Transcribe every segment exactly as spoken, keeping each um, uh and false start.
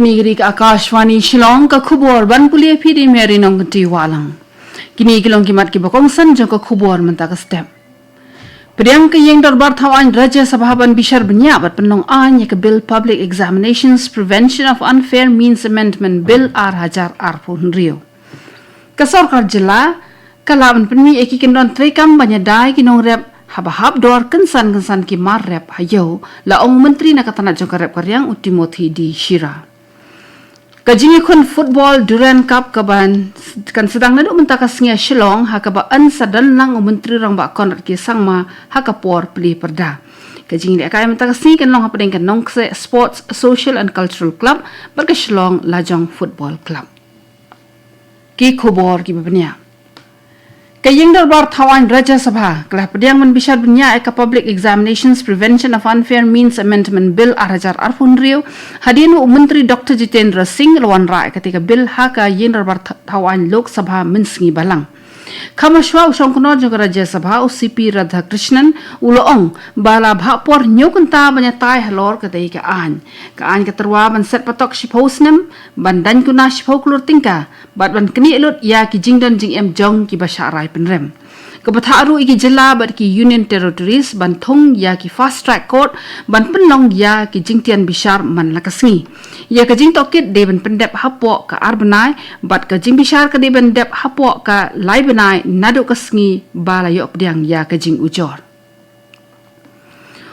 Kine ki dei ka Akashvani Shillong, ka khubor ban pule phi da i Mary Nongkynrih Wahlang. Kine ki long ki mat kiba kongsan jong ka khubor mynta ka step. Pdiang ka ïing dorbar thaw aiñ Rajya Sabha ban bishar bniah bad pynlong aiñ ïa ka Bill Public Examinations Prevention of Unfair Means Amendment Bill ar hajar arphew hynriew. Ka sorkar jylla ka lah ban pynmih ïa ki kyndon treikam ban ïada ïa ki nongrep haba hap dor kynsan kynsan ki mar rep ha ïew, la ong u Myntri na ka tnat jong ka rep ka riang u Timothy D Shira. Ka jingïakhun football Durand Cup kaban kan sdang naduh mynta ka sngi ha Shillong, ha kaba yn sa don lang u Myntri Rangbah Conrad K Sangma ha ka por plie pyrda. Ka jingïalehkai mynta ka sngi kan long hapdeng ka Nongkseh Sports Social and Cultural Club bad ka Shillong Lajong Football Club. Ki khubor kiba bniah. Ka ïing dorbar thaw aiñ Rajya Sabha ka la pdiang ban bishar bniah ïa ka Public Examinations Prevention of Unfair Means Amendment Bill ar hajar arphew hynriew, hadien u Myntri Doctor Jitendra Singh u la wanrah ïa katei ka bill ha ka ïing dorbar th-, thaw aiñ Lok Sabha mynsngi balang. Kham hashwa u shongknor jong ka Rajya Sabha u C P Radhakrishnan u la ong ba la bha por hynñiew kynta ban ïatai halor katei ka aiñ. Ka aiñ ka tyrwa ban set patok shiphew snem, ban daiñ kuna shiphew klur tyngka, bad ban knieh lut ïa ki jingdon jingem jong kiba shah rai pynrem. Ka bthah ruh ïa ki jylla bad ki Union Territories ban thung ïa ki fast track court ban pynlong ïa ki jingtian bishar man la ka sngi. Ïa ka jingtohkit dei ban pyndep hapoh ka ar bnai, bad ka jingbishar ka dei ban dep hapoh ka lai bnai naduh ka sngi ba la ïoh pdiang ïa ka jingujor.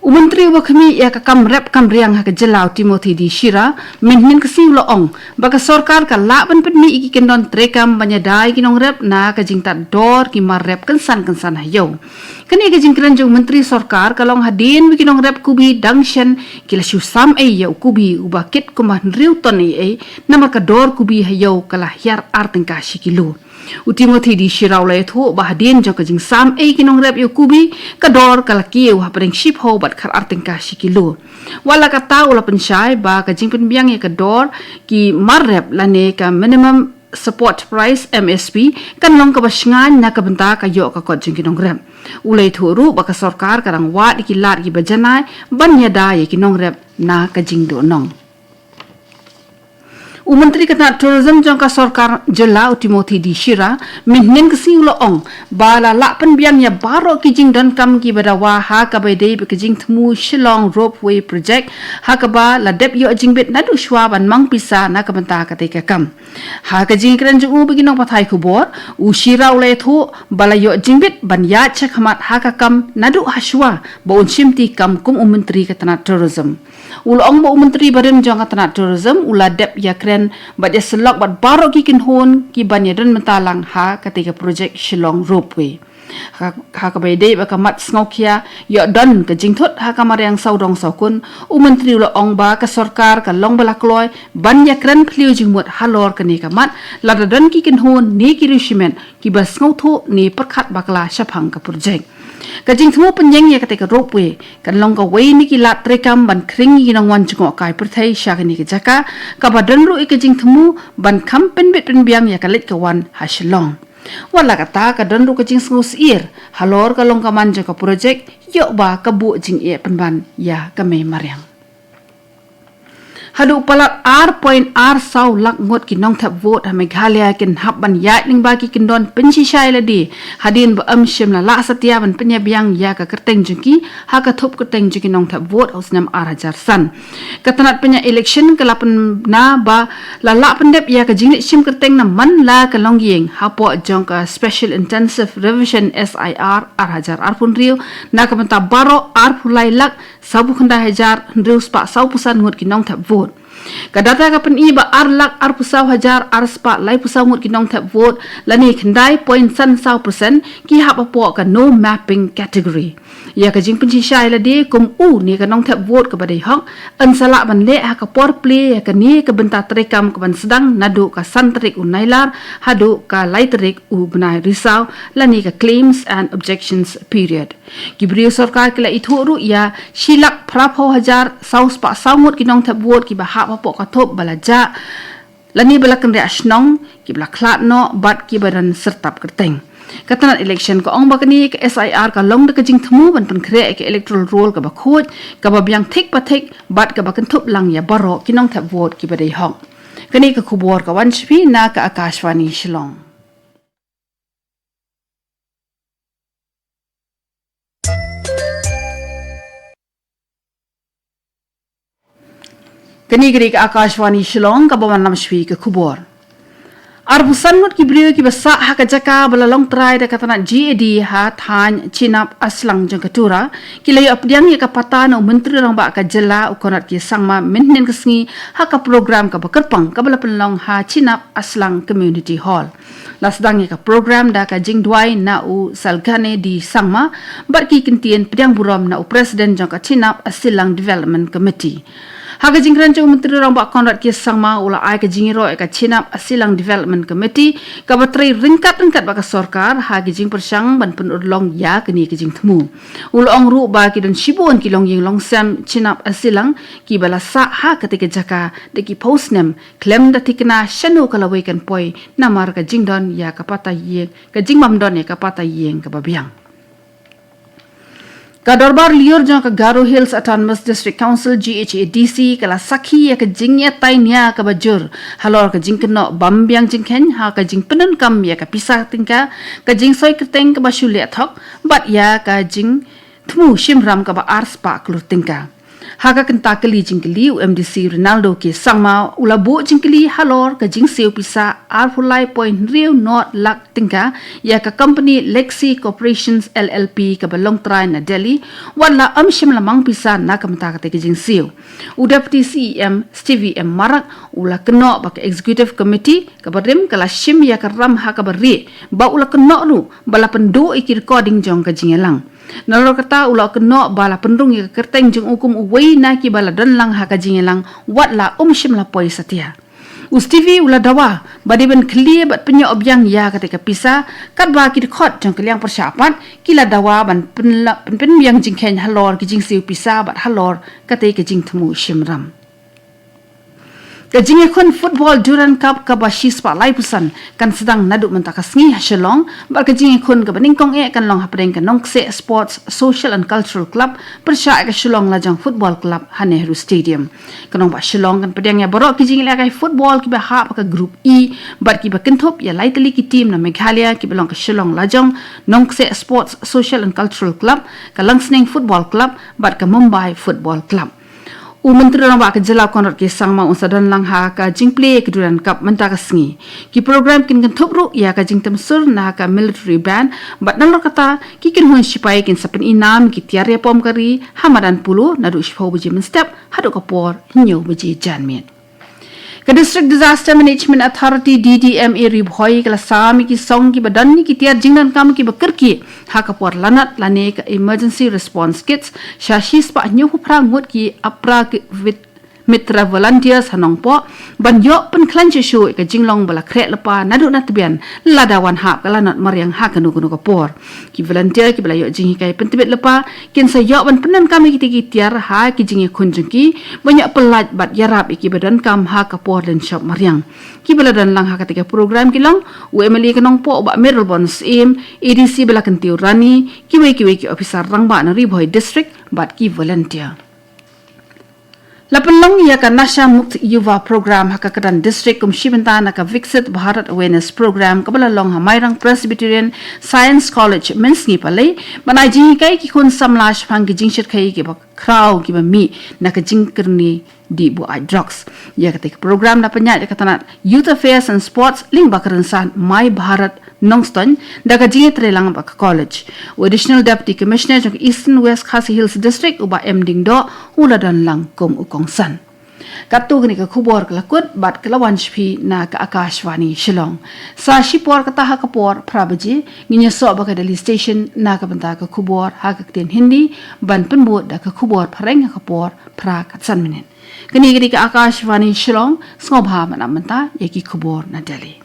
U Myntri uba khmih ïa ka kam rep kam riang ha ka jylla u Timothy D Shira, mynhynnin ka sngi u la ong ba ka sorkar ka lah ban pynmih ïa ki kyndon treikam ban ïada ïa ki nongrep na ka jingtad dor ki mar rep kynsan kynsan ha ïew. Kane ka jingkren jong u Myntri Sorkar ka long hadien ba ki nongrep kubi dang shen ki la shu sam ei ïa u kubi uba kit kumba hynriew ton ei ei, namar ka dor kubi ha ïew ka la hiar ar tyngka shi kilo. U Timothy D Shira u la ïathuh ba hadien jong ka jingsam ei ki nongrep ïa u kubi, ka dor ka la kiew hapdeng shiphew bad khatar tyngka shi kilo. Wat la katta u la pynshai ba ka jingpynbiang ïa ka dor ki mar rep lane ka minimum support price, M S P, kan long kaba shngaiñ na ka bynta ka ïoh ka kot jong ki nongrep. U la ïathuh ruh ba ka sorkar ka dang wad ïa ki lad kiba janai ban ïada ïa ki nongrep na ka jingduhnong. U Myntri ka tnat Tourism jong ka sorkar jylla u Timothy D Shira, mynhynnin ka sngi u la ong ba la lah pynbiang ïa baroh ki jingdonkam kiba dawa ha kaba ïadei bad ka jingthmu Shillong Ropeway Project, ha kaba la dep ïoh jingbit naduh shwa ban mang pisa na ka bynta katei ka kam. Ha ka jingkren jong u bad ki nongpathai khubor, u Shira u la ïathuh ba la ïoh jingbit ban ïaid shakhmat ha ka kam naduh hashwa ba un shimti kam kum u Myntri ka tnat Tourism. U la ong ba u Myntri barim jong ka tnat Tourism u la dep ïakren bad ïasyllok bad baroh ki kynhun kiban ïadon bynta lang ha katei ka projek Shillong Ropeway. Ha, ha kaba ïadei bad ka mat sngewkhia ïoh don ka jingthut ha ka mariang sawdong sawkun, u Myntri u la ong ba ka sorkar ka long ba la kloi ban ïakren phylliew jingmut halor kane ka mat, lada don ki kynhun ne ki riew shimet kiba sngewthuh ne pyrkhat bakla shaphang ka projek. Ka jingthmu pynïeng ïa katei ka ropeway kan long kawei na ki lad treikam ban khring ïa ki nongwan jngohkai pyrthei sha kane ka jaka, kaba don ruh ïa ka jingthmu ban kham pynbit pynbiang ïa ka leit ka wan ha Shillong. Wat la katta, ka don ruh ka jingsngewsyier halor ka long ka man jong ka projek, ïoh ba ka buh jingeh pynban ïa ka mei mariang. Haduh palat ar point ar saw lak ngut ki nongthep vote ha Meghalaya kin hap ban ïaid lyngba ki kyndon pynshisha ïalade, hadien ba ym shym la lah satia ban pynïabiang ïa ka kyrteng jong ki ha ka thup kyrteng jong ki nongthep vote ha u snem ar hajar san. Ka tnat pynïaid election ka la pynbna ba la lah pyndep ïa ka jingleit shim kyrteng na man la ka longïing hapoh jong ka Special Intensive Revision, S I R, ar hajar arphew hynriew, na ka bynta baroh arphew lai lak sawphew khyndai hajar hynriew spah sawphew san ngut ki nongthep vote. Ka data ka pyni ba ar lak arphew saw hajar ar spah laiphew saw ngut ki nongthep vote, lane khyndai point san saw percent, ki hap hapoh ka no mapping category. Ïa ka jingpynshisha ïalade kum une ka nongthep vote kaba dei hok yn sa lah ban leh ha ka por plie ïa kane ka bynta treikam kaban sdang naduh ka san tarik u Nailar haduh ka lai tarik u bnai Risaw, lane ka claims and objections period. Ki briew sorkar ki la ithuh ruh ïa shi lak phraphew hajar saw spah saw ngut ki nongthep vote kiba hap hapoh ka thup ba la jah lane ba la kynriah shnong, kiba la khlad noh bad kiba don syrtap kyrteng. Ka tnat election ka ong ba kane ka S I R ka long da ka jingthmu ban pynkhreh ïa ka electoral roll kaba khuid, kaba biang thik pa thik bad kaba kynthup lang ïa baroh ki nongthep vote kiba dei hok. Kane ka khubor ka wan sha phi na ka Akashvani Shillong. Kane ka dei ka Akashvani Shillong kaba wanlam sha phi ka khubor. Arphew san ngut ki briew kiba sah ha ka jaka ba la long trai da ka tnat G A D ha thaiñ Chinap Aslang jong ka Tura, ki la ïoh pdiang ïa ka patta na u Myntri Rangbah ka jylla u Conrad K Sangma mynhynnin ka sngi ha ka program kaba kyrpang kaba la pynlong ha Chinap Aslang Community Hall. La sdang ïa ka program da ka jingduwai na u Salgane D Sangma bad ki kyntien pdiang burom na u President jong ka Chinap Asilang Development Committee. Ha ka jingkren jong u Myntri Rangbah Conrad K Sangma u la ai ka jingïaroh ïa ka Chinap Asilang Development Committee kaba trei ryngkat ryngkat bad ka sorkar ha ka jingpyrshang ban pynurlong ïa kane ka jingthmu. U la ong ruh ba ki don shibun ki longïing longsem Chinap Asilang kiba la sah ha kata ka jaka da ki phew snem khlem da thikna shano ka lawei kan poi namar ka jingdon ïa ka patta ïing, ka jingbym don ïa ka patta ïing kaba biang. Ka Dorbar Lyiur jong ka Garo Hills Autonomous District Council, G H A D C, ka la sakhi ïa ka jingïatai nia kaba jur halor ka jingkynnoh bym biang jingkheiñ ha ka jingpyndonkam ïa ka pisa tyngka, ka jingsoi kyrteng kaba shu leh thok bad ïa ka jingthmu shimram kaba ar spah klur tyngka. Ha ka kynta kylli jingkylli, u M D C Ronaldo K Sangma u la buh jingkylli halor ka jingsiew pisa arphew lai point hynriew nod lak tyngka ïa ka company Lexi Corporations L L P kaba long trai na Delhi, wat la ym shym la mang pisa na ka bynta kata ka jingsiew. U Deputy C E M Stevie M Marak u la kynnoh ba ka Executive Committee kaba rim ka la shim ïa ka ram ha kaba rieh, ba u la kynnoh ruh ba la pynduh ïa ki recording jong ka jingïalang. Nalor kata u la kynnoh ba la pynrung ïa ka kyrteng jong u kum uwei na kiba la don lang ha ka jingïalang wat la um shym la poi satia. U Stevie u la dawa ba dei ban khlieh bad pynïoh biang ïa kata ka pisa, katba ki dkhot jong ka liang pyrshah pat ki la dawa ban pynla-, pynpynbiang jingkheiñ halor ki jingsiew pisa bad halor kata ka jingthmu shimram. Ka jingïakhun football Durand Cup kaba shispah laiphew san kan sdang naduh mynta ka sngi ha Shillong, bad ka jingïakhun kaba nyngkong eh kan long hapdeng ka Nongkseh Sports Social and Cultural Club pyrshah ïa ka Shillong Lajong Football Club ha Nehru Stadium. Ka nongbah Shillong kan pdiang ïa baroh ki jingïalehkai football kiba hap ha ka Group E bad kiba kynthup ïa lai tylli ki team na Meghalaya kiba long ka Shillong Lajong, Nongkseh Sports Social and Cultural Club, ka Langsning Football Club bad ka Mumbai Football Club. U Myntri Rangbah ka jylla Conrad K Sangma un sa don lang ha ka jingplie ka Durand Cup mynta ka sngi. Ki program kin kynthup ruh ïa ka jingtem sur na ka military band bad nalor kata ki kynhun shipai kin sa pynïainam ki tiar ïapom ka ri ha madan polo naduh shiphew baje mynstep haduh ka por hynñiew baje janmiet. Ka District Disaster Management Authority, D D M A, Ri Bhoi ka la sam ïa ki song kiba don ïa ki tiar jingdonkam kiba kyrkieh ha ka por lanot lane ka Emergency Response Kits sha shispah hynñiewphew phra ngut ki APRA ki vit-, MITRA volunteers ha Nongpoh ban ïoh pynkhlaiñ shuh shuh ïa ka jinglong ba la khreh lypa naduh na tbian lada wan hap ka lanot mariang ha kano kano ka por. Ki volunteer kiba la ïoh jinghikai pyntbit lypa kin sa ïoh ban pyndonkam ïa kita ki tiar ha ki jingïakhun jong ki ban ïoh pyllait bad ïarap ïa kiba donkam ha ka por lynshop mariang. Kiba la don lang ha kata ka program ki long u M L A ka Nongpoh u Bah Mayralborn Syiem, A D C ba la kyntiew Rani, kiwei kiwei ki ophisar rangbah na Ri Bhoi District bad ki volunteer. La pynlong ïa ka Nasha Mukt Yuva Program ha ka Kyrdan District kum shi bynta na ka Viksit Bharat Awareness Program kaba la long ha Mairang Presbyterian Science College mynsngi palei, ban ai jinghikai ki khun samla shaphang ki jingshyrkhei kiba khraw kiba mih na ka jingkyrni dih buaid drugs. Ïa kata ka program la pynïaid da ka tnat Youth Affairs and Sports lyngba ka rynsan My Bharat Nongstoiñ da ka jingïatreilang bad ka college. U Additional Deputy Commissioner jong ka Eastern West Khasi Hills District u Bah M Diengdoh u la don lang kum u kongsan. Katto kane ka khubor ka la kut bad ka la wan sha phi na ka Akashvani Shillong. Sa shipor kata ha ka por phra baje ngin ïasoh bad ka Delhi Station na ka bynta ka khubor ha ka ktien Hindi ban pynbud da ka khubor phareng ha ka por phra khatsan minit. Kane ka dei ka Akashvani Shillong, sngewbha ban ap mynta ïa ki khubor na Delhi.